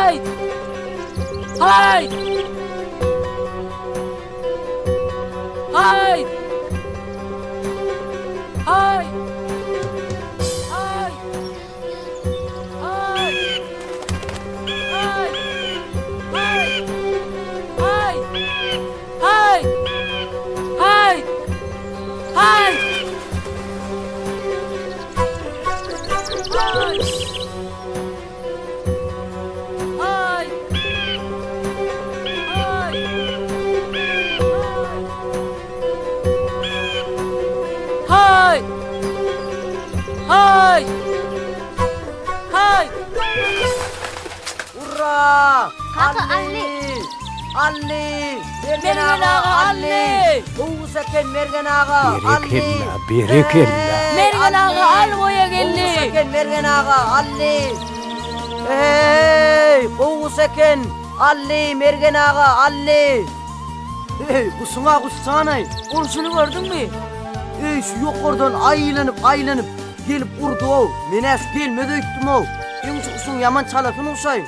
Haýt! Haýt! Haýt! Haýt! Haýt! Haýt! Haýt! Haýt! Haýt! Haýt! Haýt! Haýt! Haýt! Haýt! Haýt! Haýt! Haýt! Haýt! Urra! Kaka, Alli! Alli! Mergen aga, Alli! Gowusy eken Mergen aga, Alli! Berekella, berekella! Mergen aga al boýa geldi! Gowusy eken Mergen aga, Alli! Eý, gowusy eken! Alli, Mergen aga, Alli! Eý, guşuň-a guşjanaý! Urşuny gördüňmi? Eý, şu ýokardan aýlanyp, aýlanyp, gelip urdy-ow! Men-ä şu gelmez öýtdüm-ow! Öň şu guşuň ýaman çalasyn guşaý!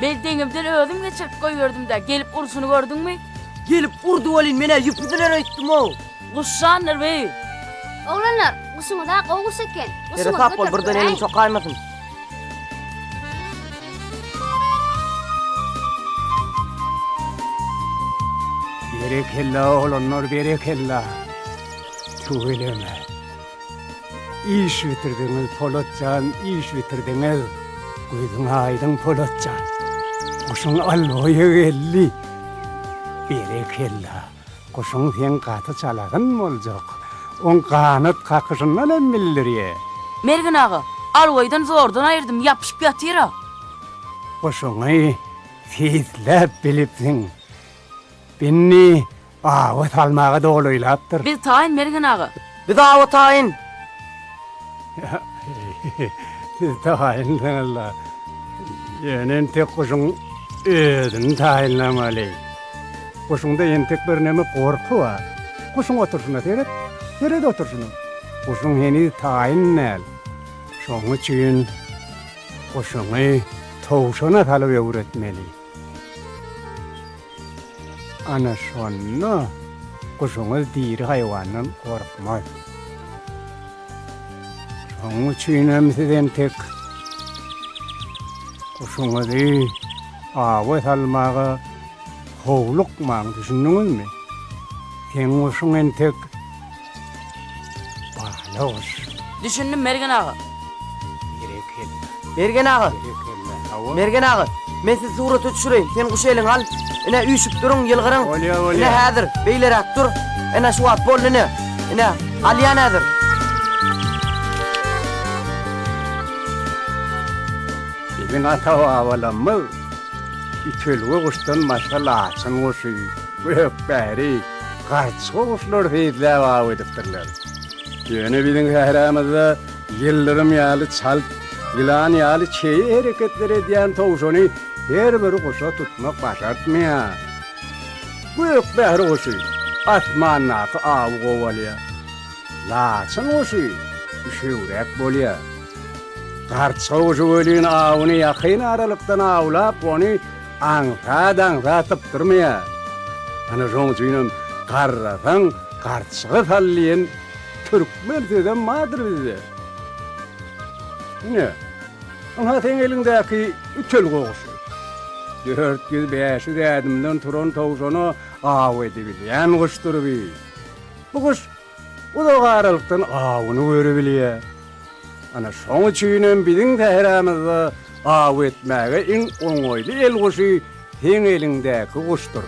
Men deňimden özüm geçirip goýberdim-dä, gelip urşuny gördüňmi? Gelip urdy welin, men-ä ýüpi diler öýtdüm-ow! Guşjandyr bi! Oglanlar, guşuňyz-a gowy guş eken. Guşuňyzy Seresap bol, göterip birden eliň göräýiň. çokaýmasyn. Berekella, oglanlar, berekella! Tüweleme! Iş bitirdiňiz, Polat jan, iş bitirdiňiz. Gözüň aýdyň, Polat jan. Guşuň alboýa geldi. Berekella! Guşuň seň gaty çalasyn boljak. Oň ganat kakyşyndan hem bildirýä. Mergen aga, alboýdan zordan aýyrdym, ýapyşyp ýatyr-a. Guşuňy seýisläp bilipsiň. Indi Awa salmaga dolaýlapdyr. Biz taýyn, Mergen aga. Biz awa taýyn. Siz taýynsyňyz-la. Ýöne entek guşuň özüni taýynlamaly. Guşuňda entek birneme gorky bar. Guşuň oturyşyna seret. Seret oturyşyna. Guşuň heniz taýyn däl. Şonuň üçin guşuňy towşana salyp öwretmeli. Ana şonda guşuňyz diri haýwandan gorkmaz. Şonuň üçinem siz entek guşuňyzy awa salmaga howlukmaň, düşündiňizmi? Seň guşuň entek Bala guş. Düşündim Mergen aga. Berekella. Mergen aga. Berekella. Hawa. Mergen aga, men sizi surata düşüreýin. Sen guşy eliňe al. Ine üýşüp duruň, ýylgyryň. Bolýa, bolýa. Ine häzir, beýleräk dur. Ine şu wagt boldy ine. Ine, alýan häzir. Biziň ata-babalarymyz içelge guşdan başga laçyn guşy, gökbäri, Garçga guşlary seýisläp aw edipdirler. Ýöne biziň sähramyzda ýyldyrym ýaly çalt, ýylan ýaly çeýe hereketler edýän towşany her bir guşa tutmak başartmaýar. Gökbähri guşy asmandaky awy kowalýar. Laçyn guşy üşewräk bolýar. Garçga guşy welin awyny ýakyn aralykdan awlap, ony Aňsat-aňsat sypdyrmaýar. Ana şoň üçinem garrasaň garçyga sal diýen türkmen sözem bardyr bizde. Ine, ynha seň eliňdäki ütel gogşy. 400-500 ädimden turan towşana aw edibilýän guşdur bi. Bu guş Uzak aralykdan awuny görebilýär. Ana, şoň üçinem biziň sähramyzda aw etmäge iň oňaýly elguşy seň eliňdäki guşdur.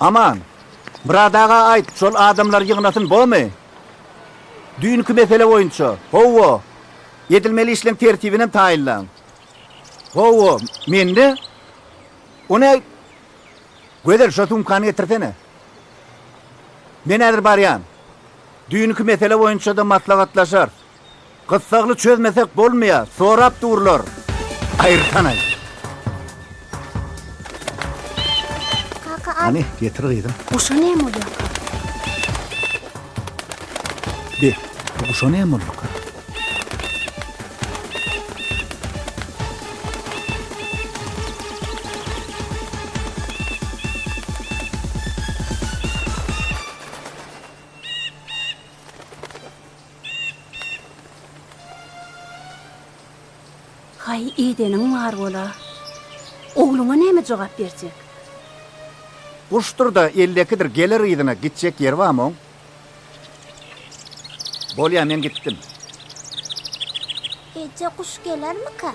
Aman, Myrat aga aýt, şol adamlary ýygnasyn, bormy? Düýnki mesele boýunça, hawa, edilmeli işleň tertibinem taýynlaň. Hawa, mende. O nä? Gözel, şo sumkany getirsene. Men häzir barýan. Düýnki mesele boýunça-da maslahatlaşarys. Gyssagly çözmesek bolmaýar, sorap durlar. Aýyrsanaý. Kaka at. Hany, getir gyzym. Guşa näme bolýarka? Be, bu guşa näme bolduka? Haý, ideniň bar bola. Ogluňa näme jogap berjek? Guşdur-da, eldekidir, geler yzyna, gitjek ýeri barmy oň? Bolýa, men gitdim. Eje guş gelermika?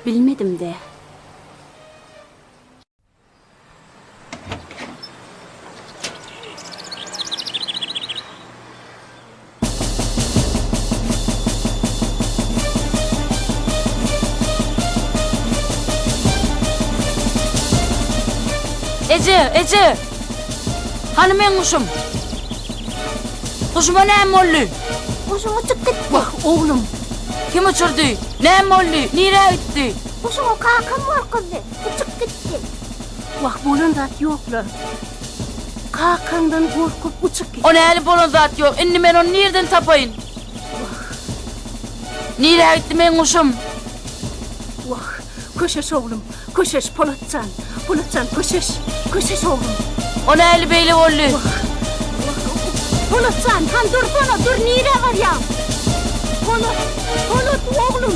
Bilmedim-dä. Eje, eje! Hany meň guşum? Guşuma näme boldy? Guşuň uçup gitdi. Wah, oglum! Kim uçurdy? Näme boldy? Nirä gitdi? Guşuňy kakam gorkuzdy. Uçup gitdi. Wah, bolan zat ýok-la. Kakaňdan gorkup uçup gitdi. O näli bolan zat ýok? Indi men ony nirden tapaýyn? Wah. Nirä gitdi meň guşum? Wah, köşeş oglum, köşeş, Polat jan, Polat jan, köşeş, köşeş oglum. O näli beýle boldy? Wah, wah, Polat jan, han dursana, dur, nirä barýaň? Polat, Polat oglum!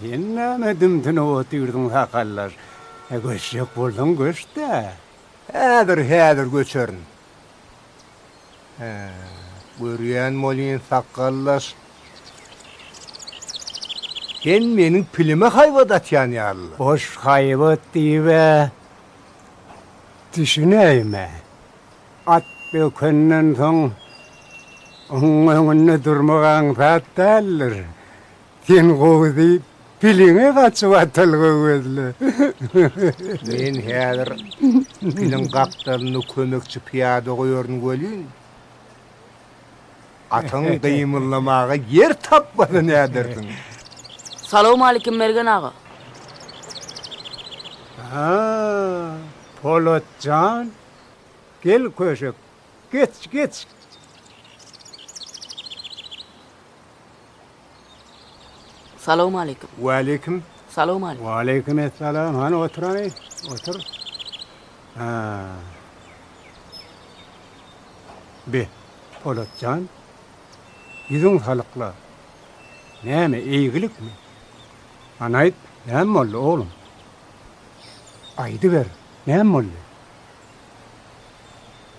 Sen näme dümtünip otyrdyň sakallaş? Göçjek bolsaň göç-dä. Häzir, häzir göçerin. Hä, görýän bolýyn sakgallaş. Sen meniň pilime haýbat atýan ýaly-la. Boş haýbat diýib-ä düşünäýme. At bökenden soň onuň öňünde durmak aňsat däldir. Sen gowusy piliňe gaçyp atylgy gözle. Men häzir piliň gapdalynda kömekçi pyýada goýaryn welin, atyň gymyldamaga ýer tapmasa nädersiň? Salowmalikim Mergen aga. Ha, Polat jan, gel köşek, geç, geç. Salowmalikim. Waleýkim. Salowmalikim. Waleýkim essalam, hany otur hany, otur. Ha. Be, Polat jan, ýüzüň salykla. Näme, eýgilikmi? Hany aýt, näme boldy, oglum? Aýdyber, näme boldy?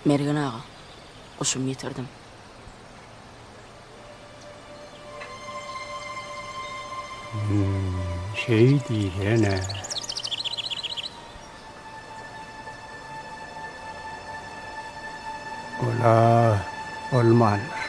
Mergen aga, guşumy ýitirdim. Şeý diýsene. Ol-a bolmandyr.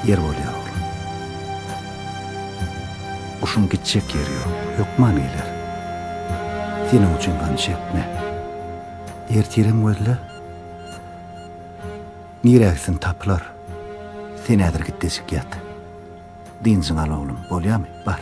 Ýer bolýar oglum. Guşuň gitjek ýeri ýok, hökman geler. Sen oň üçin gam çekme. Ertirem gözle. Nirä gitsin tapylar. Sen häzir gitdejik ýat. Dynjyňy al oglum, bolýamy? Bar.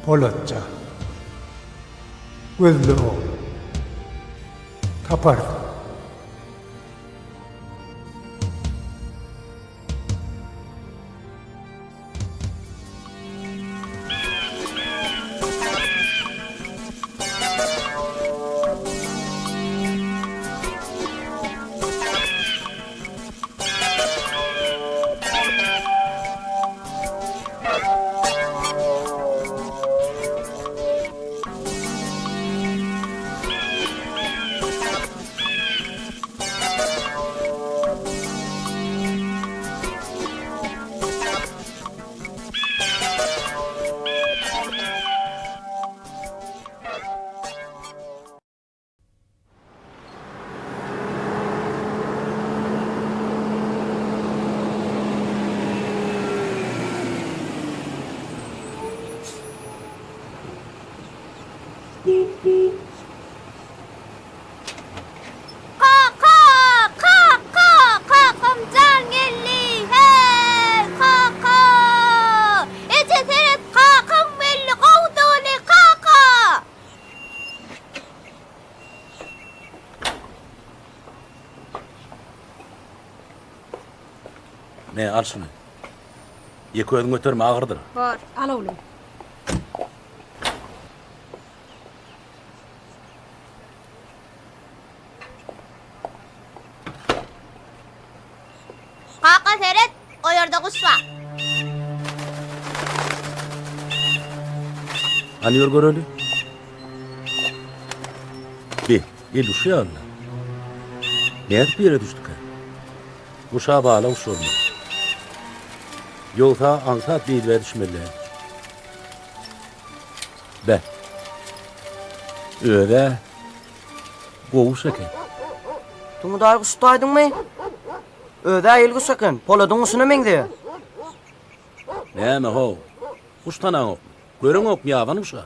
Polatjan. Gözle oglum. Taparsyň. Kaka! Kaka! Kakam jan geldi! Heý, kaka! Eje seret, kakam geldi, gowudygyny, kaka! Me, al şuny. Ýeke özüň göterme, agyrdyr. Bor, al oglum. Kaka seret, o ýerde guş bar. Hany ýör göreli. Be, el uşy ýaly. Nädip bu ýere düşdükä? Guşa bala guş bolmaly. Ýogsa aňsat beýdibä düşmeli däl. Be. Öz-ä gowy guş eken. Tuňudaý guş tutaýdyňmy? Öz-ä il guş eken, Poladyň guşuna meňzeýär. Näme how, guş tanaňokmy? Göreňokmy ýaban guşa?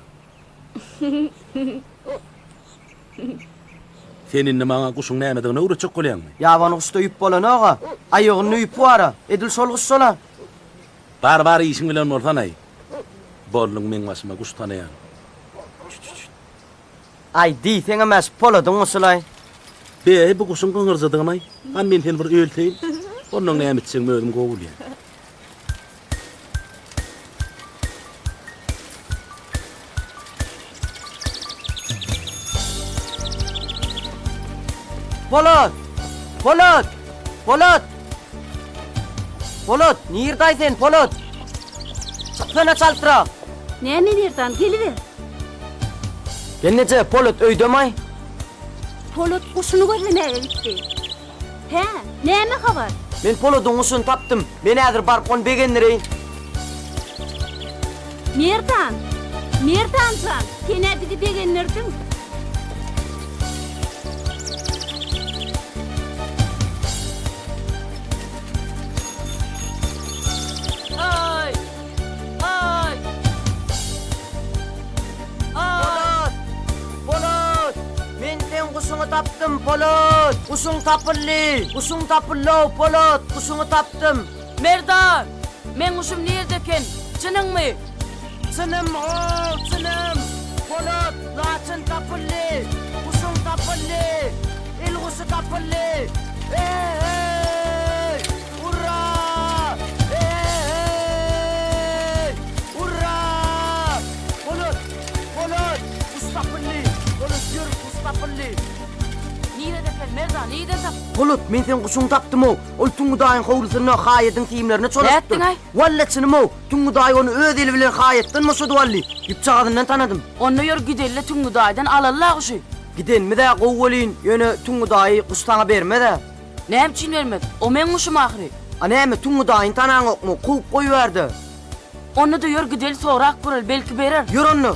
Sen indi maňa guşuň nämedigini öwretjek bolýaňmy? Ýaban guşda ýüp bolanok-a. Aýagynda ýüpi bar-a. Edil şol guş şol-a. Bar, bar işiň bilen bolsanaý. Bolduň meň başyma guş tanaýan. Aý, diýseňem-ä şu Poladyň guşy-laý. Be, bu guşuň gyňyrjydygynaý. Hany men seni bir ölteýin. Onnoň näme etjegimi özüm gowy bilýän. Polat! Polat! Polat! Polat, nirdaý sen, Polat? Çyksana çaltrak! Näme Merdan, geliber. Gelneje, Polat öýdemaý? Polat guşuny gözlemäge gitdi. Hä, näme habar? Men Poladyň guşuny tapdym. Men häzir baryp ony begendireýin. Merdan! Merdan jan, sen-ä bizi begendirdiň. Aý! tapdym, Polat! Guşuň tapyldy! Guşuň tapyldy-ow, Polat! Guşuňy tapdym! Merdan! Meň guşum nirde eken? Çynyňmy? Çynym, how, çynym! Polat, laçyn tapyldy! Guşuň tapyldy! Il guşy tapyldy! E-e-eý! Urra! E-e-eý! Urra! Polat! Polat! Guş tapyldy! Polat, ýör, guş tapyldy! Nirede eken, Merdan, nireden tap? Polat, men seň guşuňy tapdym-ow! Ol Tüňňi daýyň howlusynda haýadyň simlerine çolaşypdyr. Nätdiň-aý? Walla çynym-ow, Tüňňi daýy ony öz eli bilen haýatdan boşadyp aldy. Ýüpjagazyndan tanadym. Onda ýör gideli-le Tüňňi daýydan alaly-la guşy. Gidenimiz-ä gowy welin, ýöne Tüňňi daýy guş saňa bermez-ä. Näme üçin bermez? O meň guşum ahyry. A näme, Tüňňi daýyny tanaňokmy? Kowup goýber-de. Onda-da ýör gideli sorap göreli, belki berer. Ýör onda.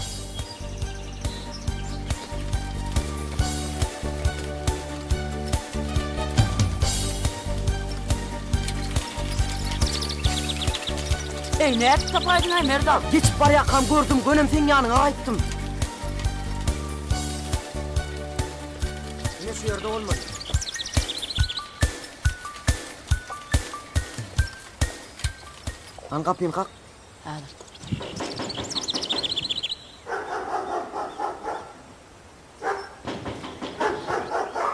Eý, nädip tapaýdyň-aý, Merdan? Geçip barýarkam gördüm, gönem seň ýanyňa gaýtdym. Ine şu ýerde bolmaly. Hany gapyny kak. Häzir.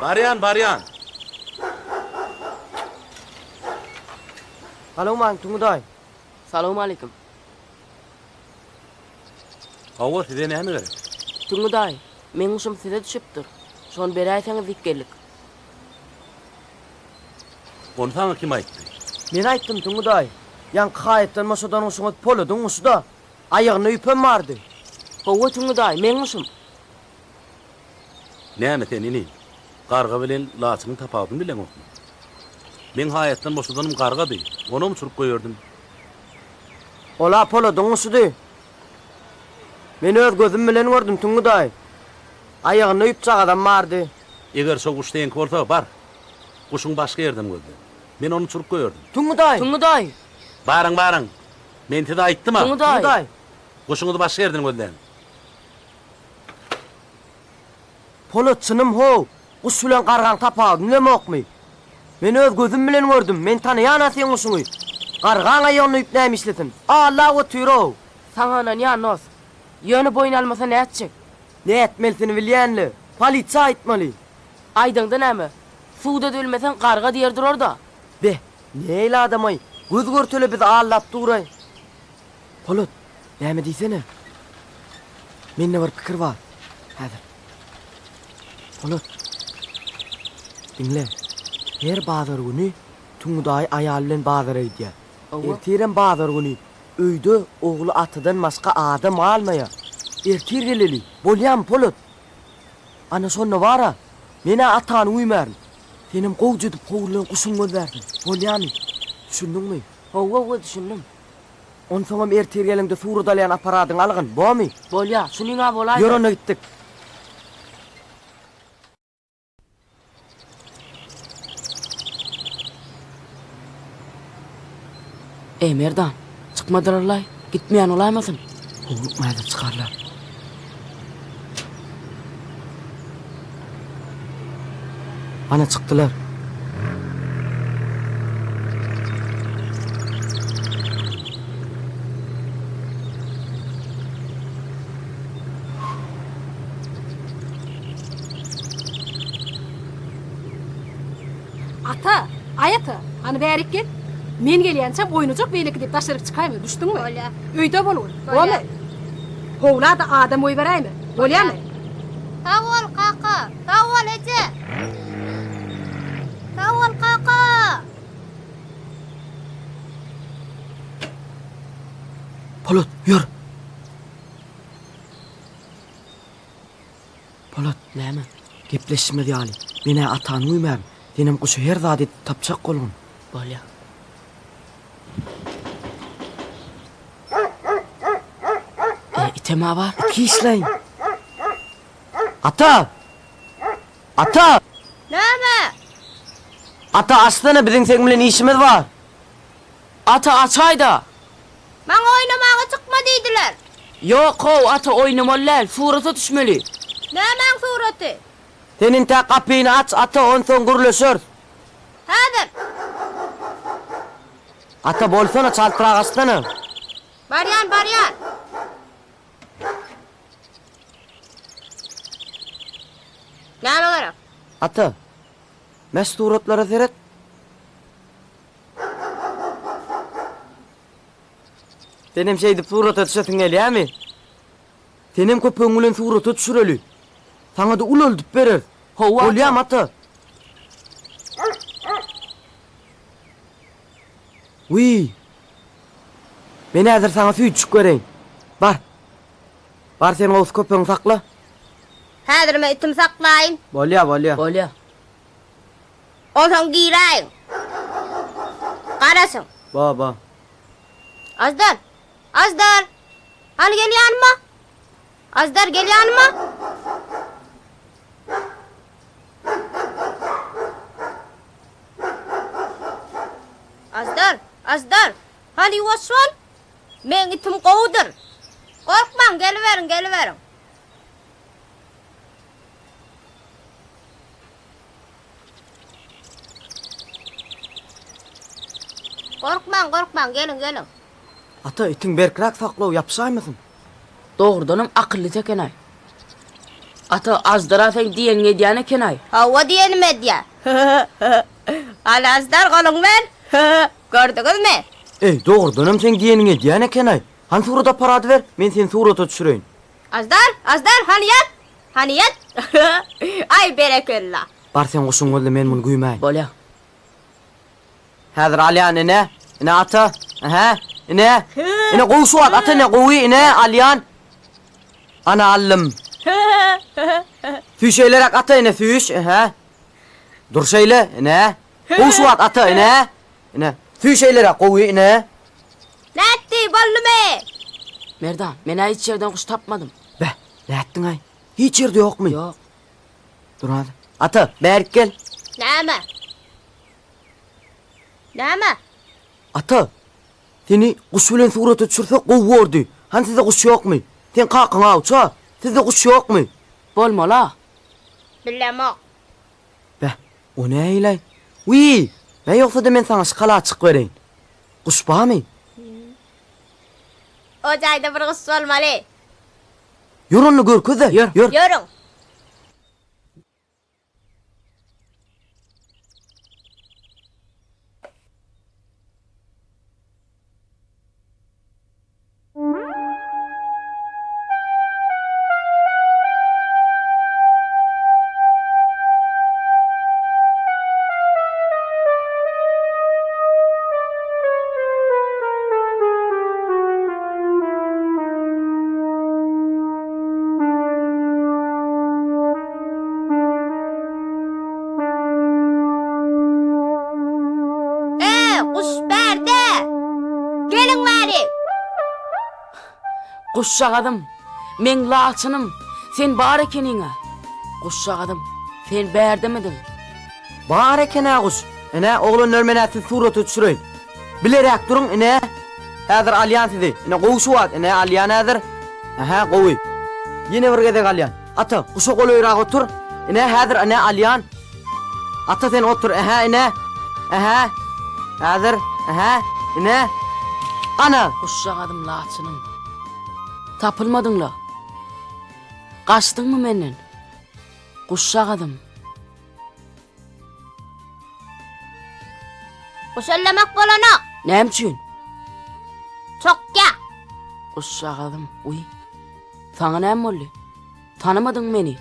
Barýan, barýan. Salowmaleýkim, Tuňudaý. Salowmaleýkim. Hawa, size näme gerek? Tüňňi daýy, meň guşum size düşüpdir. Şony beräýseňiz diýip geldik. Ony saňa kim aýtdy? Men aýtdym, Tüňňi daýy. Ýaňky haýatdan boşadan guşuňyz Poladyň guşy-da. Aýagynda ýüpem bardy. Hawa, Tüňňi daýy, meň guşum. Näme sen, inim? Garga bilen laçynyň tapawudyny bileňokmy? Meň haýatdan boşadanym gargady, onam uçuryp goýberdim. Ol-a Poladyň guşudy. Men öz gözüm bilen gördüm, Tüňňi daýy. Aýagynda ýüpjagazam bardy. Eger şo guş seňki bolsa, bar, guşuňy başga ýerden gözle. Men ony uçuryp goýberdim. Tüňňi daýy! Tüňňi daýy! Baryň, baryň! Men size aýtdym-a! Tüňňi daýy! Tüňňi daýy! Guşuňyzy başga ýerden gözläň. Polat çynym how, guş bilen gargaň tapawudyny bilemokmy? Men öz gözüm bilen gördüm, men tanaýan-a seň guşuňy. Gargaň aýagyny öýüp näme işlesin? Allap otyr-ow! Saňa ynanýan dos. Ýöne boýun almasa nätjek? Nätmelisini bilýän-le. Polisiýa aýtmaly. Aýdaňda näme? Suda dölmeseň garga diýer durar-da. Be, nähili adam-aý, göz görtele bizi aldap dur-aý. Polat, näme diýsene? Mende bir pikir bar. Häzir. Polat. Diňle. Her bazar güni Tüňňi daýy aýaly bilen bazara gidýär. Ertirem bazar güni. Öýde ogly Atadan başga adam galmaýar. Ertir geleli. Bolýamy, Polat? Ana şonda bar-a, men-ä Atany güýmärin. Senem gowja edip howrulan guşuňy gözlärsiň. Bolýamy? Düşündiňmi? Hawa, hawa, düşündim. Onsoňam ertir geliňde surat alýan apparadyňy algyn, bormy? Bolýa, şunyň-a bolaýsa. Ýör onda gitdik. Eý, Merdan, çykmadyrlar-laý, gitmeýän bolaýmasyn? Howlukma häzir çykarlar. Ana çykdylar. Ata, aý ata, hany bärik gel. Men gelýänçäm oýnajak beýleki diýip daşaryk çykaýma, düşdüňmi? Bolýa. Öýde bolgun. Bolýa. Bolmy? Howla-da adam goýberäýme. Bolýamy? Sag bol, kaka. Sag bol, eje. Sag bol, kaka. Polat, ýör. Polat, Näme? Gepleşmez ýaly. Men-ä atany güýmärin. Senem guşy her zat edip tapjak bolgun. Bolýa. E, item-ä bar. It hiçläýin. Ata! Ata! Näme? Ata, açsana, biziň seň bilen işimiz bar. Ata, açaý-da! Maňa oýnamaga çykma diýdiler. Ýok-how, ata, oýnamaly däl, surata düşmeli. Nämäň suraty? Sen intäk gapyny aç, ata, onsoň gürleşeris. Häzir. Ata, bolsana, çaltrak açsana. Barýan, barýan. Näme gerek? Ata, mä şu suratlara seret. Senem şeýdip surata düşesiň gelýärmi? Senem köpegiň bilen surata düşüreli. Saňa-da ulaldyp bereris. Hawa, ata. Bolýamy, ata? Wiý! Men häzir saňa süýtjük bereýin. Bar. Bar sen gowusy köpegiňi sakla. Häzir men itimi saklaýyn. Bolýa, bolýa. Bolýa. Onsoň giräýiň. Garaşyň. Ba, ba. Aždar! Aždar! Hany gel ýanyma! Aždar gel ýanyma! Aždar! Aždar! Hany ýuwaş bol! Meň itim gowudyr. Gorkmaň, geliberiň, geliberiň. Gorkmaň, gorkmaň, geliň, geliň. Ata, itiň berkräk saklaw, ýapyşaýmasyn. Dogrudanam akylly it eken-aý. Ata, Aždar-a seň diýeniňi edýän eken-aý. Hawa, diýenimi edýär. Hany, Aždar, goluňy ber. Gördüňizmi? Eý, dogrudanam seň diýeniňi edýän eken-aý. Hany surat apparady ber, men seni surata düşüreýin. Aždar, Aždar, hany ýat! Hany ýat! Aý, berekella! Bar sen guşuňy gözle, men muny güýmäýin. Bolýa. Häzir alýan, ine. Ine, ata. Ähä, ine. Ine, gowy şu wagt, ata, ine, gowy, ine, alýan. Ana, aldym. Süýş şeýleräk, ata, ine, süýş, ähä. Dur şeýle, ine. Gowy şu wagt, ata, ine. Ine, süý şeýleräk, gowy, ine. Nätdi, boldumy? Merdan, men-ä hiç ýerden guş tapmadym. Beh, nätdiň-aý? Hiç ýerde ýokmy? Ýok. Dur hany. Ata, bärik gel. Näme? Näme? Ata, seni guş bilen surata düşürsek gowy bordy. Hany sizde guş ýokmy? Seň kakaň awçy-a. Sizde guş ýokmy? Bolmaly-a. Bilemok. Beh, o nähili-aý? Wiý, beh ýogsa-da men saňa şokoladjyk bereýin. Guş barmy? O jaýda bir guş bolmaly. Ýör onda görkez-de, Ýör. ýör. Ýörüň. E, guş bärde! Geliň bäri! Guşjagazym, meň laçynym, sen bar ekeniň-ä. Guşjagazym, sen bärdemidiň? Bar eken-ä guş. Ine, oglanlar men-ä sizi surata düşüreýin. Bileräk duruň, ine. Häzir alýan sizi. Ine, gowy şu wagt. Ine, alýan häzir. Ähä, gowy. Ýene bir gezek alýan. Ata, guşa golaýrak otur. Ine, häzir, ine, alýan. Ata, sen otur. Ähä, ine. Ähä. Häzir. Ähä. Ine. Ana! Guşjagazym laçynym. Tapylmadyň-la. Gaçdyňmy menden? Guşjagazym. Guş ellemek bolanok. Näme üçin? Çokýa. Guşjagazym, uý. Saňa näme boldy? Tanamadyň meni.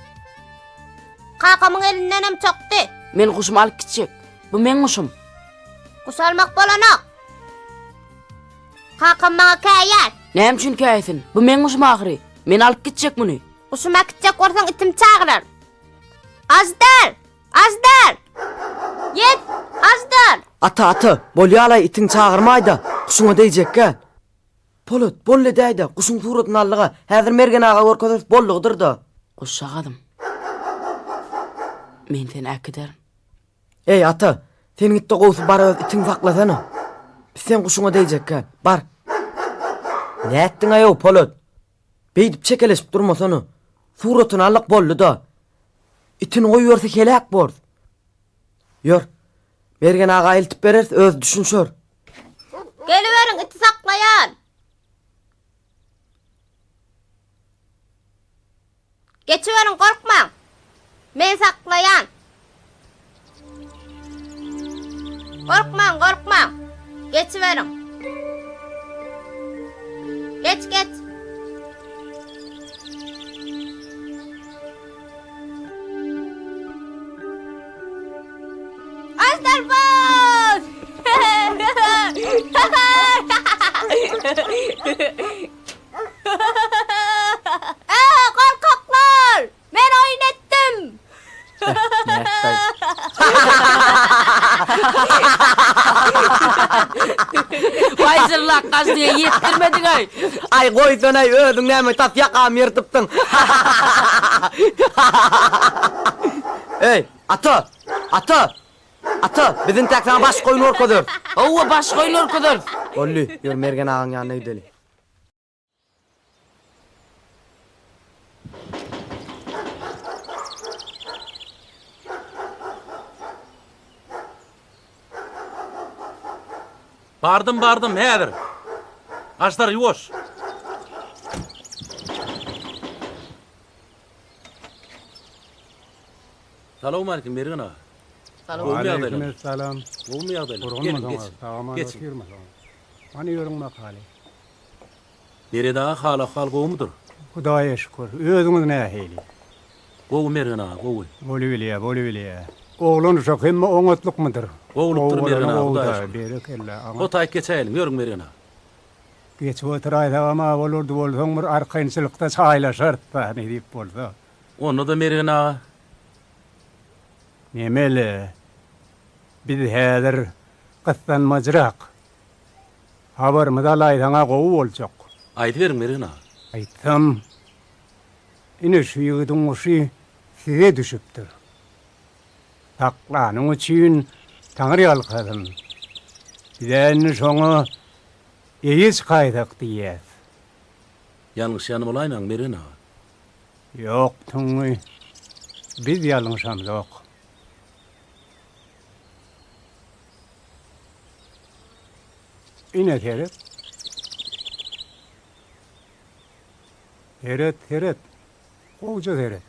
Kakamyň elindenem çokdy. Men guşumy alyp gitjek. Bu meň guşum. Guş almak bolanok. Kakam maňa käýär. Näme üçin käýsin? Bu meň guşum ahyry. Men alyp gitjek muny. Guşumy äkitjek bolsaň itim çagyrar. Aždar! Aždar! Ýet! Aždar! Ata, ata, bolýa-laý, itiňi çagyrmaý-da, guşuňa degjekgä. Polat, boldy edäý-dä, guşuň suratyny aldyg-a, häzir Mergen aga görkezeris, boldugydyr-da. Guşjagazym, men seni äkiderin. Eý, ata, sen git-de gowusy bar öz itiňi saklasana. Biz seň guşuňa degjekgä, bar. Nätdiň-aý-ow, Polat? Beýdip çekeleşip durmasana. Suratyny aldyk boldy-da. Itini goýberse heläk borus. Ýör, Mergen aga eltip bereris, özi düşünşer. Geliberiň, iti saklaýan. Geçiberiň, gorkmaň. Men saklaýan. Gorkmaň, gorkmaň. Geçiberiň. Geç, geç. Aždarbaz! Ä, gorkaklar! Men oýun etdim! Waý jyrlak gaždyýa ýetdirmediň-aý. Aý goýsanaý özüň näme tas ýakamy ýyrtypdyň. Eý, ata! Ata! Ata, biz intäk saňa baş goýun görkezeris. Hawa, baş goýun görkezeris. Boldy, ýör Mergen agaň ýanyna gideli. Bardym, bardym, häzir. Aždar, ýuwaş. Salowmalikim, Mergen aga. Salam. Aleýkimessalam. Gowumy ýagdaýlar? Geliň, geçiň. Geçiň. Hany ýörüň bakaly. Meret aga hal-ahwal gowumydyr? Hudaýa şükür. Özüňiz nähili? Gowy Mergen aga, gowy. Bolubilýä, bolubilýä. Oglan-uşak hemme oňatlykmydyr? Gowulykdyr Mergen aga, Hudaýa şükür. Berekella, aňa. O taýyk geçäýeliň, ýörüň Mergen aga. Geçip oturaýsagam-a bolardy, bolsaň bir arkaýynçylykda çaýlaşarys-da, nesip bolsa. Onda-da Mergen aga. Nemeli, biz häzir gyssanmajrak. Habarymyzy alaýsaň-a gowy boljak. Aýdyberiň, Mergen aga. Aýtsam, ine şu ýigidiň guşy size düşüpdir. Saklanyň üçin Taňry ýalkasyn. Biz-ä indi şoňa eýe çykaýsak diýýäs. Ýalňyşýan bolaýmaň, Mergen aga. Ýok, Tüňňi, biz ýalňyşamzok. Ine seret. Seret, seret. Gowja seret.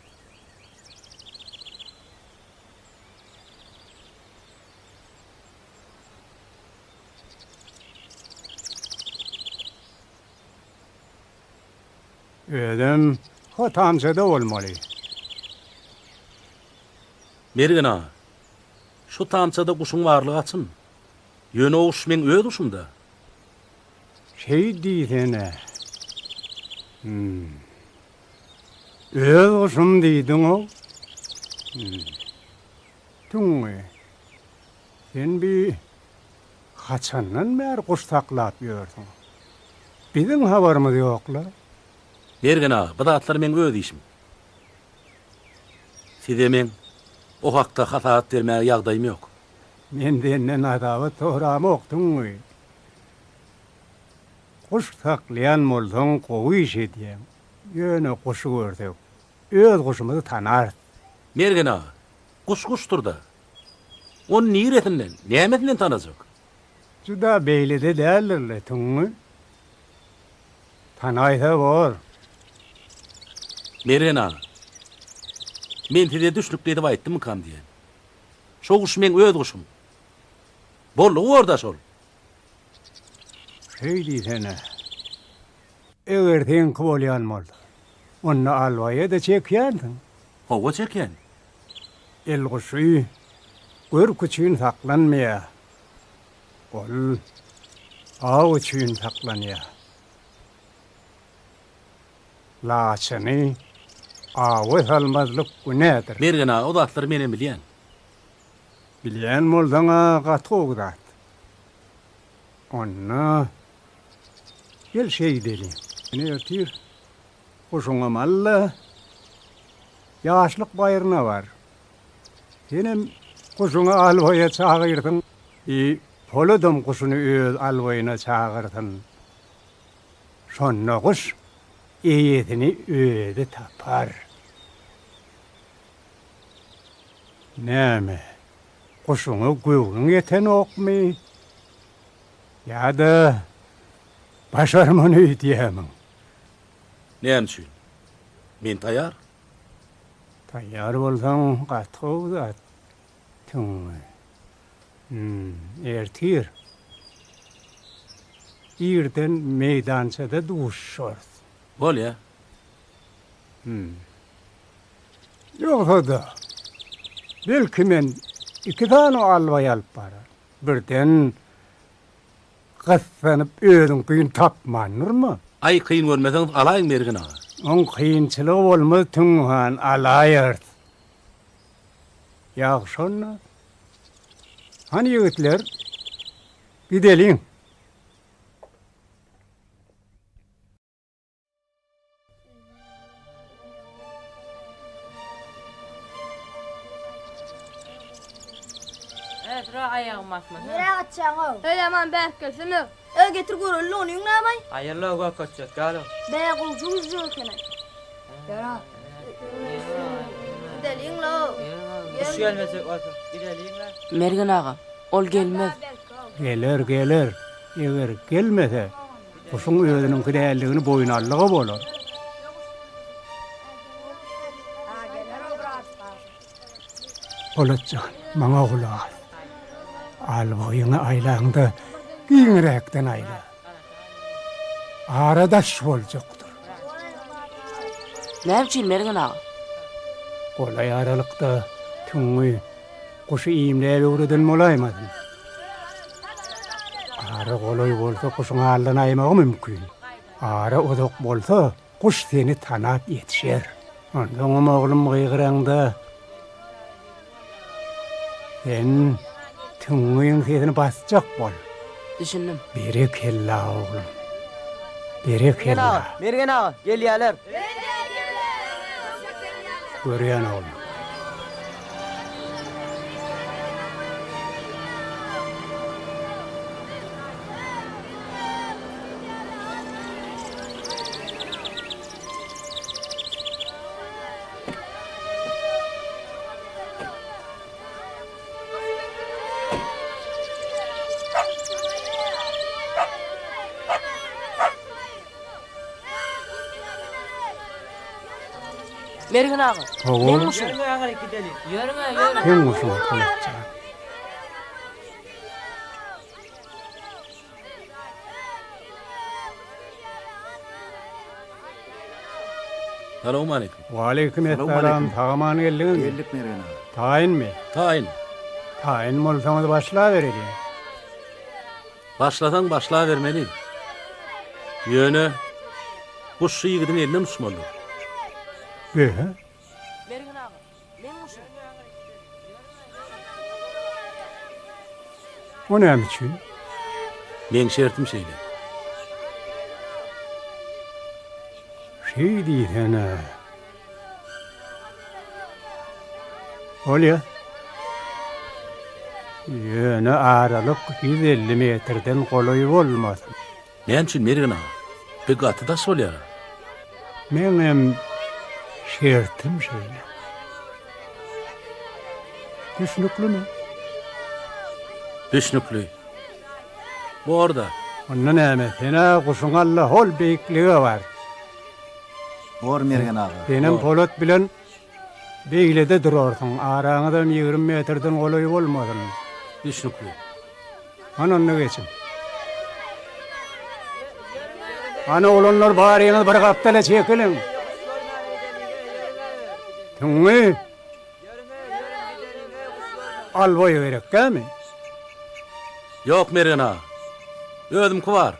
Özem hotamjada bolmaly. Mergen aga, şu tamçada guşuň barlygy açyn. Ýöne o guş meň öz guşum-da. Şeý diýsene. Hüm. Öz guşum diýdiň-ow. Hüm. Tüňňi, sen bi haçandan bäri guş saklap ýörsüň? Biziň habarymyz ýok-la. Mergen aga, bu zatlar meň öz işim. Size meň o hakda hasabat bermäge ýagdaýym ýok. Men senden hasabat soramok, Tüňňi. Guş saklaýan bolsaň gowy iş edýäň. Ýöne guşy görsek, öz guşumyzy tanarys. Mergen aga, guş guşdur-da. Ony niresinden, nämesinden tanajak? Juda beýle-de däldir-le, Tüňňi. Tanaýsa bor. Mergen aga, men size düşnükli edip aýtdymmykam diýýän. Şo guş meň öz guşum. Boldugy bor-da şol. Şeý diýsene. Eger seňki bolýan bolsa, onda albaýa-da çekýänsiň. Hawa, çekýän. Elguşy görk üçin saklanmaýar. Ol aw üçin saklanýar. Laçyny awa salmazlyk günädir. Mergen aga, o zatlary menem bilýän. Bilýän bolsaň-a gaty gowy zat. Onda gel şeýdeliň. Sen ertir guşuňam al-da, Ýaşlyk baýryna bar. Senem guşuňy albaýa çagyrsyň. I Poladam guşuny öz albaýyna çagyrsyn. Şonda guş eýesini özi tapar. Näme, guşuňa göwnüň ýetenokmy? Ýa-da başarman öýdýämiň? Näme üçin? Men taýýar. Taýýar bolsaň, gaty gowy zat, Tüňňi. Hüm, ertir irden meýdançada duşuşarys. Bolýa. Hüm. Ýogsa-da, belki men iki sany albaý alyp bararyn. Birden gyssanyp özüň kyn tapman durma. Aý, kyn görmeseňiz alaýyň Mergen aga. Oň kynçylygy bolmaz Tüňňi han, alaýarys. Ýagşy onda. Hany ýigitler, gideliň. Nirä gaçýaň-ow? Öý aman bärik gelsene. Öý getir göreli onyň nämaý? Aýylla görkezjek ýaly. Bä gowja güjük eken-aý. Ýara. Gideliň-low. Guş gelmejek bolsa, gideliň-le. Mergen aga, ol gelmez. Geler, geler. Eger gelmese, guşuň özüniňki däldigini boýun aldygy bolar. Polat jan, maňa gulak as. Albaýyňy aýlaňda giňräkden aýla. Ara daş boljakdyr. Näme üçin, Mergen aga? Golaý aralykda tüňňi guşy iýmläp öwreden bolaýmasyn? Ara golaý bolsa guşuň aldanaýmagy mümkin. Ara uzak bolsa guş seni tanap ýetişer. Onsoňam oglum gygyraňda sen tüňňüň sesini basjak bol. Düşündim. Berekella oglum. Berekella. Mergen aga, Mergen aga, gelýäler. Görýän oglum. Mergen aga, Hawa. meň guşum. Ýörüň aňryk gideliň. Ýörüň, ýörüň. Seň guşuň, Polat jan. Salowmaleýkim. Waleýkim essalam, sag-aman geldiňizmi? Geldik Mergen aga. Taýynmy? Taýyn. Taýyn bolsaňyz başlabereliň. Başlasaň başlabermeli. Ýöne guş şu ýigidiň elinden uçmalydyr. Be-he. Mergen aga, meň guşum. O näme üçin? Meň şertim şeýle. Şeý diýsene. Bolýa. Ýöne aralyk 150 metrden golaý bolmasyn. Näme üçin Mergen aga? Bi gaty daş bolýar-a. Meňem şertim şeýle. Düşnüklimi? Düşnükli. Bor-da. Onda näme, sen-ä guşuňy al-da hol beýiklige bar. Bor, Mergen aga. Senem Polat bilen beýlede durarsyň, araňyzam 20 metrden golaý bolmasyn. Düşnükli. Hany onda geçiň. Hany oglanlar baryňyz bir gapdala çekiliň. Tüňňi. Alboý gerekgämi? Ýok Mergen aga. Özümki bar.